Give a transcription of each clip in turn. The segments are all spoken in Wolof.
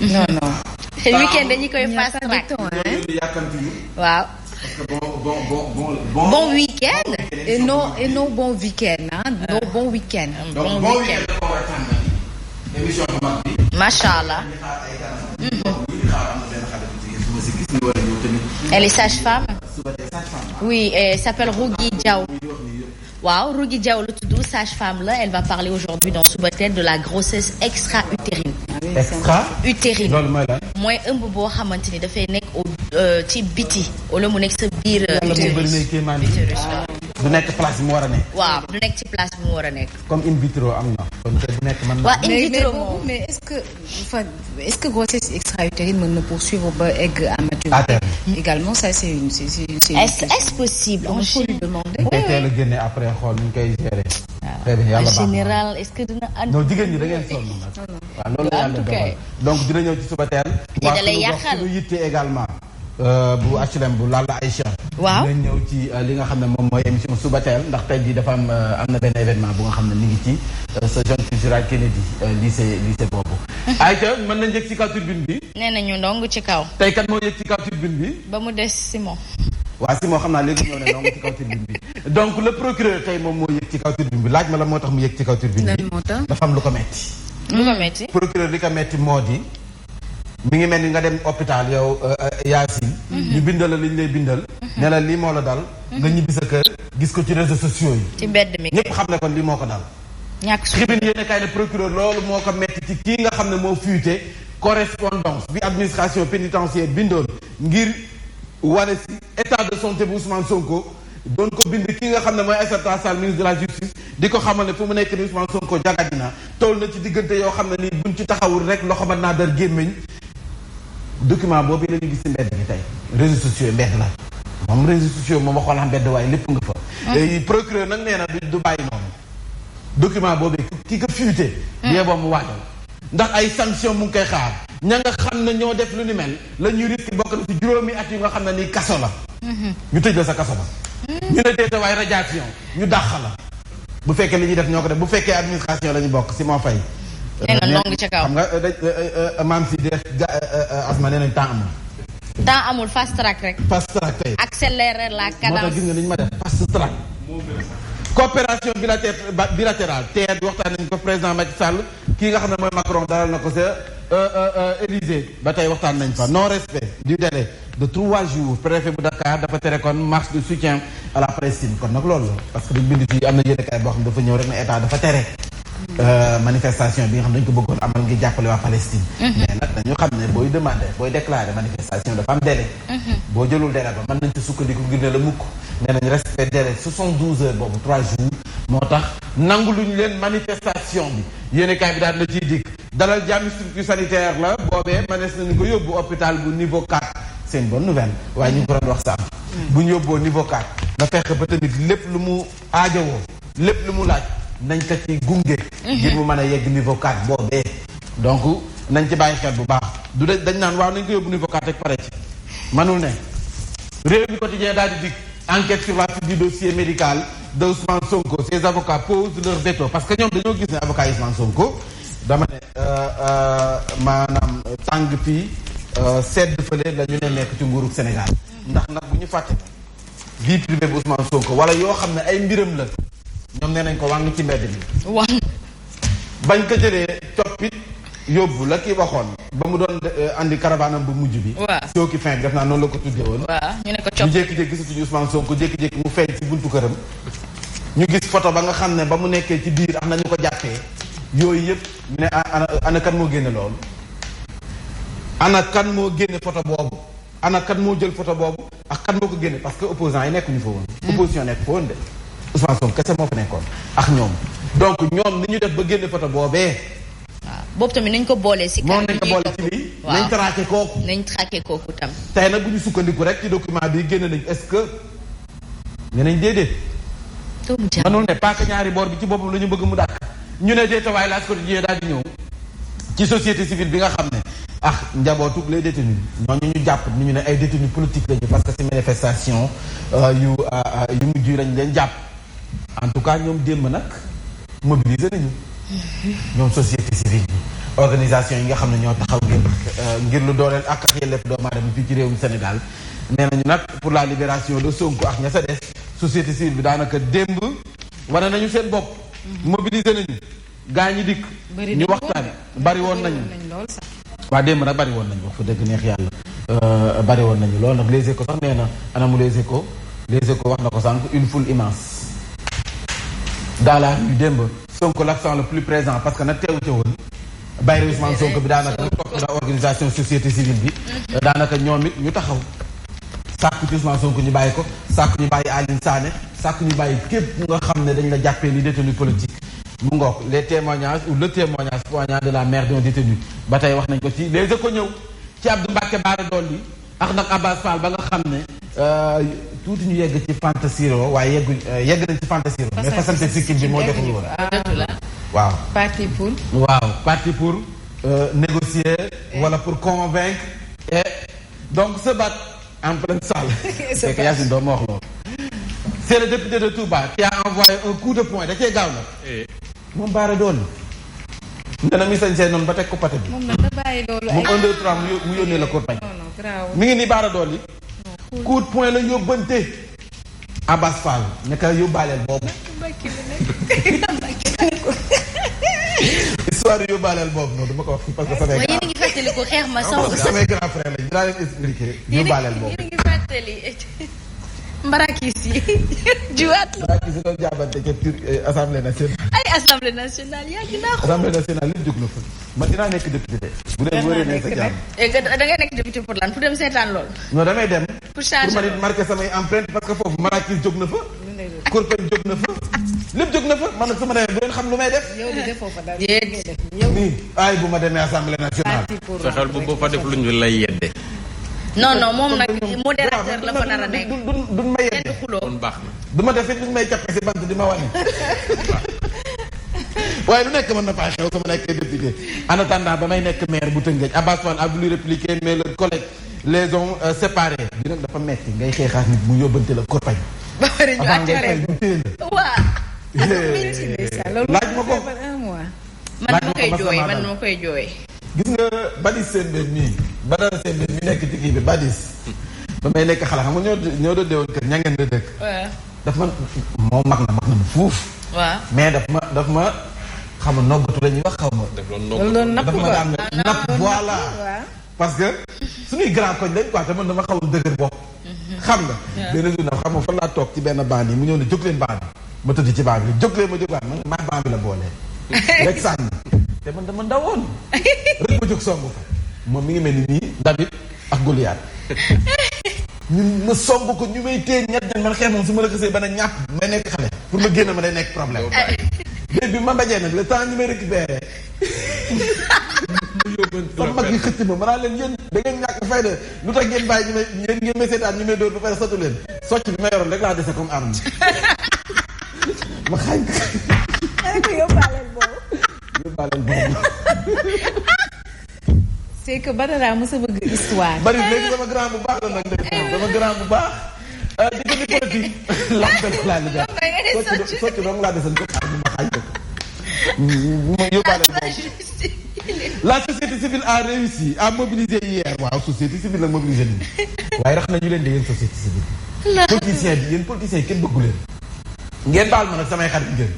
non non. te week-end dañu koy fast track. waaw. bon week-end. et non bon week-end ah non bon week-end. bon week-end. macha allah. elle est sage-femme. oui elle s'appelle Rougui Diaw. waaw Rougui Diaw la tudd sage-femme la elle va parler aujourd'hui dans Subatel de la grossesse extra-utérine. extra-utérine loolu mooy lan. mooy ëmb boo xamante ni dafay nekk ci biti wala mu nekk sa biir. utérus du nekk place bi mu war a nekk. waaw du nekk ci place bi mu war a nekk. comme in vitro am na. kon te du nekk mën na. waaw in vitro moom mais est-ce que grossesse extra-utérine mën na poursuivre ba egg à maturité. également ça c'est une est-ce possible. on peut lui demander. oui teel a génne après xool nu ñu koy gérer. très bien yàlla baax en général est-ce que dina. non jigéen ñi da ngeen sonn nag. waaw loolu la yàlla dogal donc dina ñëw ci Subatel. te da lay yàqal waaw yitte également. bu HLM bu Lalla Aïcha. waaw dinañ ñëw ci li nga xam ne moom mooy émission Subatel ndax tey jii dafa am na benn événement bu nga xam ne mi ngi ci sa jeune culturel Kennedy lycée boobu. Aïcha mën nañ yëg ci kaw turbine bi. nee nañu ndong ci kaw. tey kat moo yëg ci kaw turbine bi. ba mu des Simon. waaw Simon xam naa léegi ñëw ne ndong ci kaw turbine bi donc le procureur tey moom moo yëg ci kaw turbine bi laaj ma la moo tax mu yëg ci kaw turbine bi. dafa am lu ko metti. lu ko metti. procureur li ko metti moo di. mi ngi mel ni nga dem hôpital yow Yacine. ñu bindal la li ñu lay bindal. ne la lii moo la dal. nga ñibbi sa kër gis ko ci réseaux sociaux yi. ci mbedd mi ñëpp xam ne kon lii moo ko dal. ñàkk suuf tribune yéen kay ne procureur loolu moo ko metti ci kii nga xam ne moo fuité correspondance bi administration pénitentiaire bindoon ngir wane si état de santé bu Ousmane Sonko doon ko bind kii nga xam ne mooy Aïssata Tall Sall ministre de la justice di ko xamal ne fu mu nekk ni Ousmane Sonko jagadina toll na ci diggante yoo xam ne nii buñ ci taxawul rek loxo mën naa dar gémmiñ document boobu la ñu gis ci mbedd bi tey réseaux sociaux mbedd la moom réseaux sociaux moom waxoon na mbedd waaye lépp nga fa. procureur nag nee na du bàyyi noonu document boobu ki ko fuité. bee boo mu waajal ndax ay sanction mu ngi koy xaar ña nga xam ne ñoo def lu ni mel la ñuy risque bokk na ci juróomi at yu nga xam ne nii kaso la. ñu tëj la sa kaso ba. ñu ne déeta waaye radiation ñu dàq la bu fekkee li ñuy def ñoo ko def bu fekkee administration la ñu bokk si moo fay. nee na ndong ca kaw xam nga maam si def asma nee nañ temps amul. temps amul fast track rek. fast track tey. accélérer la cadence. moo tax gis nga ni ñu ma def fast track. coopération bilatérale TER bi waxtaan nañu ko président Macky Sall kii nga xam ne mooy Macron dalal na ko sa Élysée ba tey waxtaan nañ fa non respect du délai de 3 jours préfet bu Dakar dafa tere kon marche de soutien à la Palestine kon nag loolu la parce que dañ bind fii am na yéenekaay boo xam ne dafa ñëw rek ne état dafa tere manifestation bi nga xam ne dañu ko bëggoon amal ngir jàppale waa Palestine. mais nag dañu xam ne booy demandé booy déclaré manifestation dafa am délai. boo jëlul délai ba mën nañ ci sukkandiku ngir ne la mukk nee nañ respect délai 72 heures boobu 3 jours moo tax nangu luñu leen manifestation bi yéenekaay bi daal na ciy dikk dalal jàmmi structure sanitaire la boobee manees nañu ko yóbbu hôpital bu niveau 4 c'est une bonne nouvelle waaye ñu ngi ko doon wax sax bu ñu yóbboo niveau 4 nga fexe ba tamit lépp lu mu aajowoo lépp lu mu laaj nañ ko ci gunge. ngir mu mën a yegg niveau 4 boobee. donc nañ ci bàyyi xel bu baax du dañ naan waaw nañ ko yóbbu niveau 4 rek pare ci. manul ne réew mi quotidien daal di dikk enquête sur la suite du dossier médical de Ousmane Sonko ses avocats posent leur veto parce que ñoom dañoo gis ne avocat Ousmane Sonko dama ne maanaam tàng fii sedd fële la ñu ne nekk ci nguurug Sénégal. ndax nag bu ñu fàtte vie privée bu Ousmane Sonko wala yoo xam ne ay mbiram la. ñoom nee nañ ko wàññi ci mbedd mi. wàññi. bañ ko jëlee coppit yóbbu la ki waxoon ba mu doon andi caravanam bu mujj bi. waaw soo ki fin bi def naa noonu la ko tuddee woon. waaw ñu ne ko ñu jékki-jékki gisatuñu Ousmane Sonko jékki-jékki mu feeñ ci buntu këram. ñu gis photo ba nga xam ne ba mu nekkee ci biir am na ñu ko jàppee yooyu yëpp ñu ne ana kan moo génne loolu. ana kan moo génne photo boobu. ana kan moo jël photo boobu ak kan moo ko génne parce que opposants yi nekkuñu fa woon. opposition nekk fa woon de. Ousmane Sonko kese moo fa nekkoon ak ñoom donc ñoom ni ñu def ba génne photo boobee. waaw boobu tamit nañ ko boolee si. moom nañ ko boole ci lii. nañ traqué kooku. nañ traqué kooku tam. tey nag bu ñu sukkandiku rek ci document bi génne nañ est-ce que. nee nañ déedéet. manul ne pas que ñaari boor bi ci boppam la ñu bëgg mu dàkk. ñu ne déeta waaye laaj ko di daal di ñëw. ci société civile bi nga xam ne. njabootu les détenus ñooñu ñu jàpp ni ñu ne ay détenus politiques lañu parce que ci manifestation yu mujj lañ leen jàpp. en tout cas ñoom démb nag mobiliser nañu. ñoom société civile bi organisation yi nga xam ne ñoo taxaw ngir lu dooleel ak yelleef doomu aadama fii ci réewum Sénégal nee nañu nag pour la libération de Sonko ak ña sa des société civile bi daanaka démb wane nañu seen bopp. mobiliser nañu gaa ñi dikk. ñu waxtaan bari woon nañu. waa démb nag bari woon nañu wax fa dëgg neex yàlla. bari woon nañu loolu nag Les Échos sax nee na anamu Les Échos wax na ko sànq une foule immense. dans la rue démb Sonko l'accent le plus présent parce que nag teewu ca woon. Bayre Ousmane Sonko bi daanaka topp na organisation société civile bi. daanaka ñoom it ñu taxaw. sàkku ci Ousmane Sonko ñu bàyyi ko sàkku ñu bàyyi Aline Sané sàkku ñu bàyyi képp nga xam ne dañ la jàppee ni détenu politique. mu ngoog les témoignages ou le témoignage poignant de la mère d'un détenu ba tey wax nañ ko ci Les Échos ñëw ci Abdou Mbacké Bara Dolly ak nag Abbas Fall ba nga xam ne tuuti ñu yegg ci fantasiro waaye yegg nañ ci fantasiro mais fasante sikkim bi moo jotul woon. waaw parti pour négocier wala pour convaincre et donc se battre en pleine salle. c'est que Yacine doo ma wax loolu. c'est le député de Touba qui a envoyé un coup de poing da cee gaaw na. moom Bara Dolly. nee na mi sañ see noonu ba teg ko pate bi. moom nag da bàyyi loolu moom 1 2 3 mu yónnee la ko bañ. mi ngi ni Bara Dolly. coup de poing la yóbbante. Abbas Fall ne ka yóbbaaleel boobu. histoire yóbbaaleel boobu noonu dama ko wax parce que samay. yéen a ngi fàttali ko xeex ma soxla. samay grand frère lañ dinaa leen expliquer yóbbaaleel boobu. yéen a ngi fàttali mbarakis yi jiwaat la. mbarakis yi doon jaabante ca assemblée nationale. ay assemblée nationale yaa ngi naa ko. assemblée nationale lépp jóg na fa. man dinaa nekk député de. bu dee wóoree ne sa jàmm. da ngay nekk député pour lan pour dem seetaan lool. non damay dem. pour changer pour ma nit marqué samay empreinte parce que foofu mbarakis jóg na fa. kurpeñ jóg na fa. lépp jóg na fa man nag su ma demee bu leen xam lu may def. yow di defoo fa dara. nii ay bu ma demee assemblée nationale. fexeel bu boo fa def lu ñu lay yedde. non moom nag modérateur la fa nar a nekk. duñ ma yedde kon baax na. du ma def it duñ may cappe si bant di ma wane. waaye lu nekk mën na faa xew sama nekkee député. en attendant ba may nekk maire bu Tëngéej Abbas Fall a voulu répliquer mais leurs collègues les ont séparés. bi nag dafa metti ngay xeexaat nit mu yóbbante la korpañ. ba pare ñu attiré waaw. laaj ma ko. man ma koy jooy. gis nga Badis Sembène mii Badara Sembène mi nekk ci kii bi Badis. ba may nekk xale xam nga ñoo doon deewoon kër ña ngeen di dëkk. waaw daf ma moom mag na ma fuuf. waaw mais daf ma xam nga noggatu la ñuy wax xaw ma. daf ma daan napp voilà. parce que suñuy grand koñ lañ quoi te man dama xawoon dëgër bopp. xam nga. benn jour nag xam nga fan laa toog ci benn baan yi mu ñëw ne jóg leen baan bi ma tëdd ci baan bi jóg leen ma jóg baan man maa baan bi la boolee. rek sànni te man dama ndawoon rek ma jóg song ko moom mi ngi mel ni nii David ak Goliath. ñun ma somb ko ñu may téye ñett man xeex moom su ma la gisee ba ne ñàpp may nekk xale pour ma génn ma day nekk problème. léegi bi ma mbajee nag le temps ñu may récupéré. sama mag yi xëcc ma naa leen yéen da ngeen ñàkk fayda lu tax ngeen bàyyi ñu may ngeen may seetaan ñu may dóor ba pare sotu leen socc bi ma yoroon rek laa dese comme arme. ma xaañ ko. yóbbaaleel boobu. c'est que Badara mos a bëgg histoire. bari léegi sama grand bu baax la nag léegi sama grand bu baax. di ko ni politique. laa li def socc dong laa desal ko xaañ ma xaañ ko. ma yóbbaaleel boobu. La société civile a réussi à mobiliser hier waaw société civile la mobiliser nii waaye rax nañu leen de yéen société civile. politicien bi yéen politiciens yi kenn bëggu leen. ngeen baal ma nag samay xarit ngeen.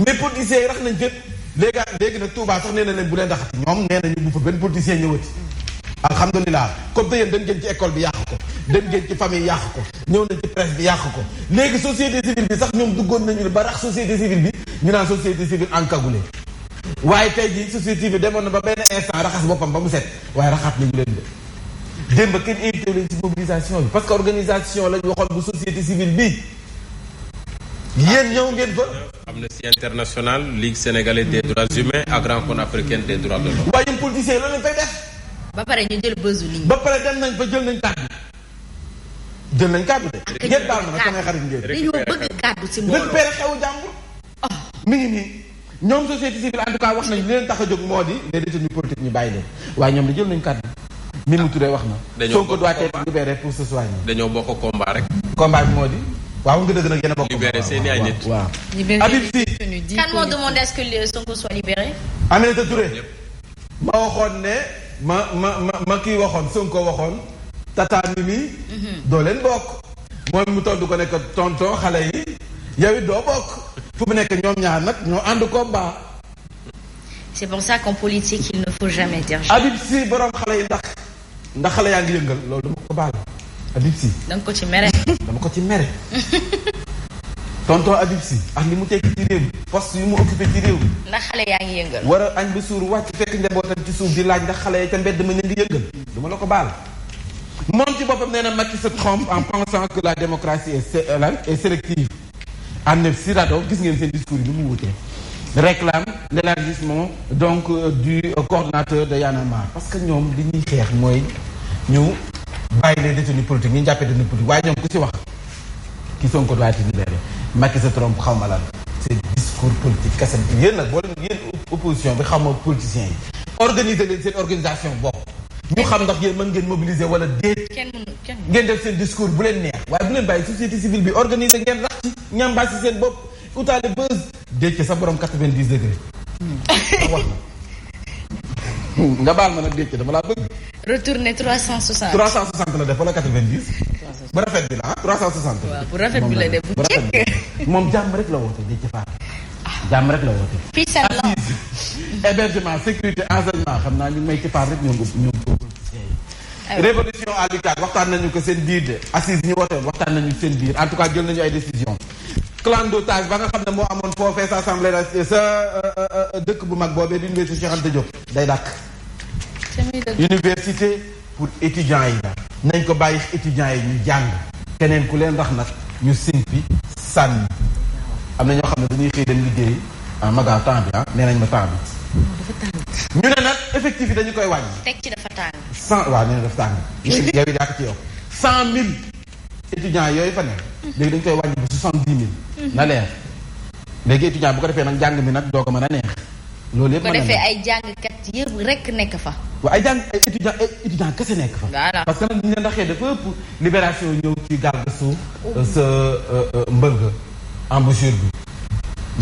mais politiciens yi rax nañ fépp. léegi nag Touba sax nee na leen bu leen raxati ñoom nee nañu bu fa benn politicien ñëwati. alhamdulilah comme te yéen dem ngeen ci école bi yàq ko dem ngeen ci famille yàq ko ñëw nañ ci presse bi yàq ko léegi société civile bi sax ñoom duggoon nañu ba rax société civile bi ñu naan société civile encagoulée. waaye tey jii société civile demoon na ba benn instant raxas boppam ba mu set waaye raxaat nañu leen de démb kenn invité leen ci mobilisation bi parce que organisation lañ waxoon bu société civile bi yéen ñëw ngeen fa. Amnesty International Ligue sénégalaise des droits humains ak Rencontre africaine des droits de l'homme. waaye yéen politiciens loolu lañ fay def. ba pare ñu jël bësu nit ñi. ba pare dem nañ fa jël nañ kàddu. jël nañ kàddu de. ngeen baal ma nag samay xarit ngeen. dañoo bëgg kàddu ci mbooloo. récupéré xewu jàmbur. mi ngi nii. ñoom société civile en tout cas wax nañ li leen tax a jóg moo di les détenus politiques ñu bàyyi leen waaye ñoom di jël nañ kàddu. Mimi Touré wax na. Sonko doit être libéré pour se soigner. dañoo bokk combat rek. combat bi moo di. waaw nga dëgg nag yéen a bokk. libéré seen i ay nit. waaw libéré Habib Sy. Kan moo demandé à ce que Sonko soit libéré. Aminata Touré. ma waxoon ne ma kii waxoon Sonko waxoon tata Mimi doo leen bokk moom mu tontu ko nekk tonton xale yi yow it doo bokk fu mu nekk ñoom ñaar nag ñoo ànd combat. c'est pour ça qu'en politique il ne faut jamais dire Habib Sy borom xale yi ndax xale yaa ngi yëngal loolu dama ko baal Habib Sy dama ko ci mere dama ko ci mere tonton Habib Sy ak li mu tekki ci réew mi poste yu mu occupé ci réew mi ndax xale yaa ngi yëngal war a añ ba suur wàcc fekk njabootam ci suuf di laaj ndax xale yi ca mbedd ma ñu ngi yëngal dama la ko baal moom ci boppam nee na Macky se trompe en pensant que la démocratie est sélective Ahmed Sirado gis ngeen seen discours yi ni mu wutee réclame l'élargissement donc du coordonnateur de Y'en a marre parce que ñoom li ñuy xeex mooy ñu bàyyi les détenus politiques ñu jàppee détenus politiques waaye ñoom ku ci wax ki Sonko doit être libéré Macky se trompe xaw ma lan c'est discours politique kese yéen nag boo leen yéen opposition bi xaw ma politiciens yi organiser leen seen organisation bopp ñu xam ndax yéen mën ngeen mobiliser wala déet ngeen def seen discours bu leen neex waaye bu leen bàyyi société civile bi organiser ngeen rax ci ñambaas ci seen bopp utaale buzz déet sa borom 90 degré wax na nga baal ma nag déet dama laa bëgg retourner 360 la def wala 90 bu rafet bi la ah 360 waaw bu rafet bi la def bu njëkk moom jàmm rek la woote déet faat jàmm rek la woote peace and love hébergement sécurité enseignement xam naa ñu may ci part rek ñoom révolution à l'UCAD waxtaan nañu ko seen biir de assise ñu wotoon waxtaan nañu seen biir en tout cas jël nañu ay décision clandotage ba nga xam ne moo amoon foofee sa assemblée la sa dëkk bu mag boobee di université Cheikh Anta Diop day dàkk université pour étudiants yi la nañ ko bàyyi étudiants yi ñu jàng keneen ku leen rax nag ñu simpi sànni am na ñoo xam ne dañuy xëy dem liggéey magaaw temps bi nee nañ ma temps bi ñu ne nag effectif yi dañu koy wàññi teg ci dafa tàng 100 waaw nee na dafa tàng yow it yaa ko ci yow 100 000 étudiants yooyu fa ne léegi dañ koy wàññi ba 70 000 na leer léegi étudiant bu ko defee nag njàng mi nag doo ko mën a neex loolu yëpp bu ko defee ay jàngkat yëpp rek nekk fa waaw ay étudiant kese nekk fa parce que nag ñu ne ndaxee dafa ëpp libération ñëw ci garde suuf sa mbël ga embouchure bi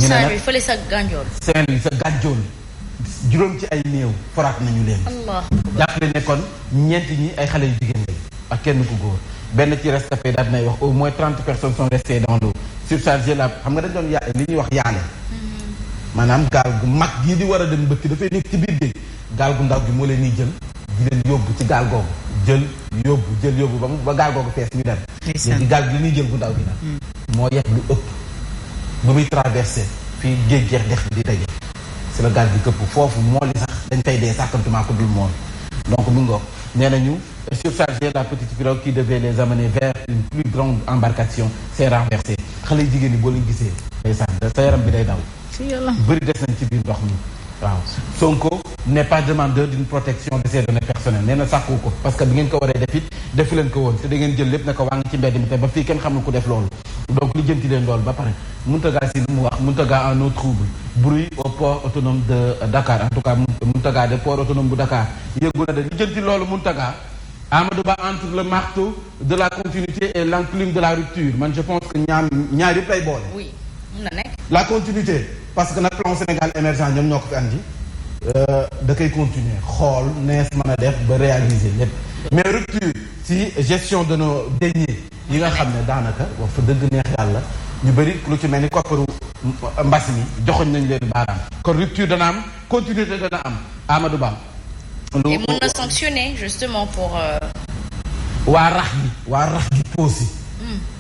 ñu ne Saint-Louis fële sa gànjool Saint-Louis sa gànjool juróom ci ay néew foraat nañu leen jàppale ne kon ñeent ñi ay xale yu jigéen lañ ak kenn ku góor benn ci rescapé daal dinay wax au moins 30 personnes sont restées dans l'eau surchargé la xam nga dañ doon li ñuy wax yaale maanaam gaal gu mag gii di war a dem bëkk dafay nekk ci biir géej gaal gu ndaw gi moo leen di jël di leen yóbbu ci gaal googu jël yóbbu ba gaal googu fees ñu dem léegi gaal gi li ñuy jël gu ndaw gi nag moo yeb lu ëpp ba muy traversé fii géej geex dex bi di daje si la gaal gi këpp foofu mool yi sax dañ fay dee sàkkantumaa ko dul mool donc mu ngoog nee nañu surchargé la petite pirogue qui devait les amener vers une plus grande embarcation s'est renversée xale yu jigéen ñi boo leen gisee ndeysaan sa yaram bi day daw bëri des nañ ci biir ndox mi waaw Sonko n'est pas demandeur d'une protection de ses données personnelles nee na sàkku ko parce que bi ngeen ko waree def it defu leen ko woon te da ngeen jël lépp ne ko waa ngi ci mbedd mi te ba fii kenn xamul ku def loolu donc li jënti leen loolu ba pare Mountaga si lu mu wax Mountaga en eau trouble bruit au port autonome de Dakar en tout cas Mountaga de port autonome bu Dakar yëggu na de li jënti loolu Mountaga Amadou Ba entre le marteau de la continuité et l'enclume de la rupture man je pense que ñaar yëpp lay boole oui mun na nekk la continuité parce que nag plan Sénégal émergent ñoom ñoo ko fi andi da koy continuer xool nees mën a def ba réaliser lépp mais rupture ci gestion de nos deniers yi nga xam ne daanaka wax fa dëgg neex yàlla ñu bëri lu ci mel ni kopparu mbas mi joxoñ nañ leen baaraam kon rupture dana am continuité dana am Amadou Ba et mun na sanctionner justement pour waa rax gi poosi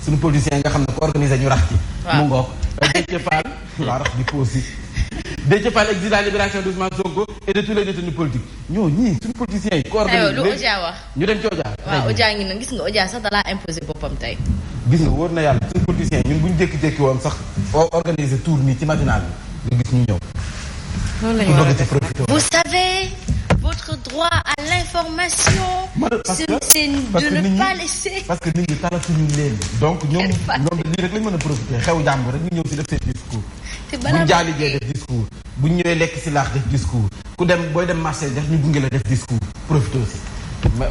suñu politiciens yi nga xam ne ko organiser ñu rax ci mu ngoog Déthié Fall waa rax gi poosi Déthié Fall exige la libération d'Ousmane Sonko et de tous les détenus politiques ñoo ñii suñu politiciens yi ko organiser lu Odia wax ñu dem ci Odia waaw Odia ngi na gis nga Odia sax dalaa imposer boppam tey gis nga wóor na yàlla suñu politiciens yi ñun bu ñu jékki-jékki woon sax organiser tour nii ci matinal bi nga gis ñu ñëw vous savez votre droit à l'information c'est de ne pas laisser parce que nit ñi talatuñu leen donc ñoom lii rek lañ mën a profiter xew jàmbur rek ñu ñëw si def seen discours buñ jaaligee def discours buñ ñëwee lekk si laax def discours ku dem booy dem marché def ñu gunge la def discours profité aussi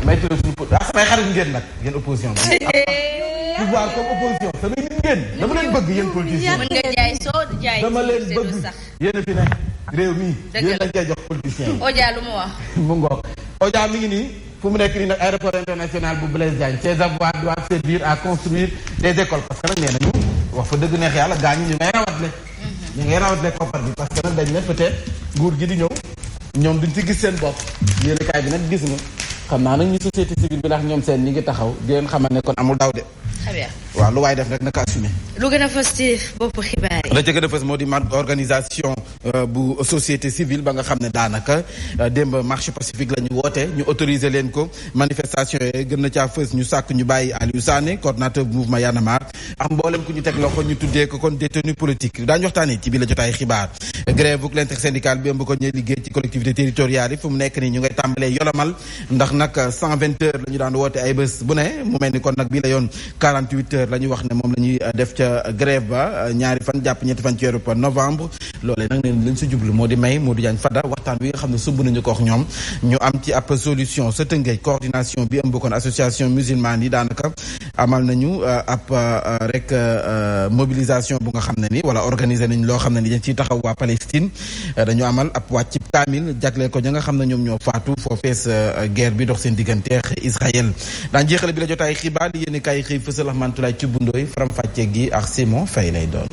may tuddee suñu samay xarit ngeen nag yéen opposition bi pouvoir comme opposition samay nit ngeen dama leen bëgg yéen politiciens mën nga jaay soo jaay dama leen bëgg yéen a fi ne réew mi yéen lañ koy jox politiciens yi. Odia lu mu wax. mu ngoog Odia mi ngi nii fu mu nekk nii nag aéroport international bu Blaise Diagne ces avoirs doivent servir à construire des écoles parce que nag nee nañu wax fa dëgg neex yàlla gaañ ñu ngay rawatle. ñu ngay rawatle koppar bi parce que nag dañ ne peut-être nguur gi di ñëw ñoom duñ ci gis seen bopp yéen kaay bi nag gis nga xam naa nag ñu société civile bi ndax ñoom seen ñi ngi taxaw di leen xamal ne kon amul daw de. très bien. waaw lu waay def rek naka assumé. lu gën a fës ci boppu xibaar yi. la ca gën a fës moo di organisation bu société civile ba nga xam ne daanaka démb marche pacifique la ñu woote ñu autoriser leen ko manifestation yi gën na caa fës ñu sàkk ñu bàyyi Aliou Sané coordonnateur bu mouvement Y'en a marre ak mboolem ku ñu teg loxo ñu tuddee ko kon détenu politique daañu waxtaanee ci biir la jotaay xibaar grève bu l'intersyndicale bi ëmb ko ñuy liggéey ci collectivité territoriale yi fu mu nekk nii ñu ngay tàmbalee yolomal ndax nag 120 heures la ñu daan woote ay bés bu ne mu mel ni kon nag bii la yoon 48 heures la ñu wax ne moom la ñuy def ca grève ba ñaari fan jàpp ñetti fan ci weeru novembre loolee nag neen lañ si jublu moo di may Modou Diagne Fada waxtaan wi nga xam ne sumb nañu ko ak ñoom ñu am ci ab solution sa tëngéej coordination bi ëmb kon association musulmane yi daanaka amal nañu ab rek mobilisation bu nga xam ne ni wala organiser nañ loo xam ne ni dañ ciy taxaw waa Palestine dañu amal ab wàcc kaamil jagleel ko ña nga xam ne ñoom ñoo faatu foofees guerre bi dox seen digganteex Israël daan jeexale bi la jotaay xibaar yéen kay xëy fësal Ahmad Toulaye ci bundooy faram fàcce gi ak Simon Faye lay doon